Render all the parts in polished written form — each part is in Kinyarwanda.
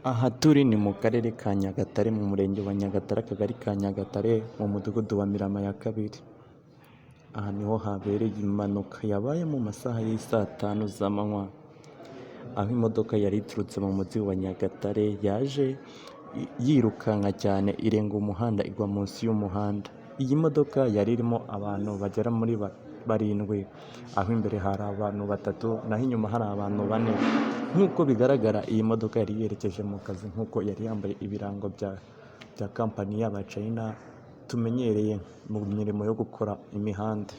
Aha turi ni mu karere ka Nyagatare, mu murenge wa Nyagatare, akagari ka Nyagatare, mu mudugudu wa Mirama ya kabiri. Aha niho habereye impanuka yabaye mu masaha y'isaa tanu z'amanywa, aho imodoka yari iturutse mu mujyi wa Nyagatare yaje yirukanka cyane, irenga umuhanda, igwa munsi y'umuhanda. Iyi modoka yari irimo abantu bagera muri barindwi, aho imbere hari abantu batatu naho inyuma hari abantu bane. Nk'uko bigaragara, iyi modoka yari yerekeje mu kazi, nk'uko yari yambaye ibirango bya kampani y'Abacayina tumenyereye mu mirimo yo gukora imihanda.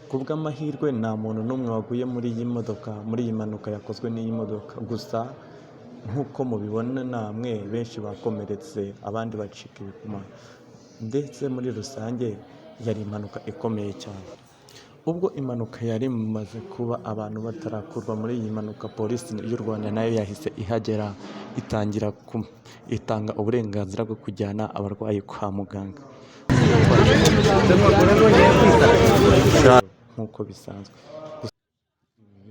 Ku bw'amahirwe, nta muntu n'umwe waguye muri iyi modoka, muri iyi mpanuka yakozwe n'iyi modoka. Gusa nk'uko mubibona namwe, benshi bakomeretse, abandi bacika ibikuma, ndetse muri rusange yari impanuka ikomeye cyane. Ubwo impanuka yari imaze kuba, abantu batarakurwa muri iyi mpanuka, Polisi y'u Rwanda nayo yahise ihagera, itangira itanga uburenganzira bwo kujyana abarwayi kwa muganga nk'uko bisanzwe.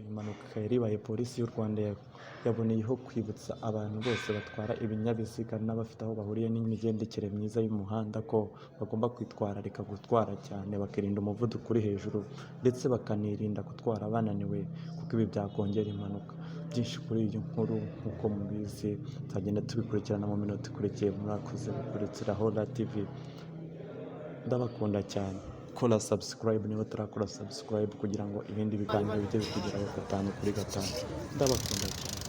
Impanuka yari ibaye, Polisi y'u Rwanda yaboneyeho kwibutsa abantu bose batwara ibinyabiziga n'abafite aho bahuriye n'imigendekere myiza y'umuhanda ko bagomba kwitwararika gutwara cyane, bakirinda umuvuduko uri hejuru, ndetse bakanirinda gutwara bananiwe, kuko ibi byakongera impanuka. Byinshi kuri iyi nkuru, nk'uko mubizi, tuzagenda tubikurikirana mu minota ikurikiye. Mwakoze gukurikira Hola TV, ndabakunda cyane. Kora subscribe niba utarakora subscribe, kugira ngo ibindi biganiro bijye bikugeraho gatanu kuri gatanu. Ndabakunda cyane.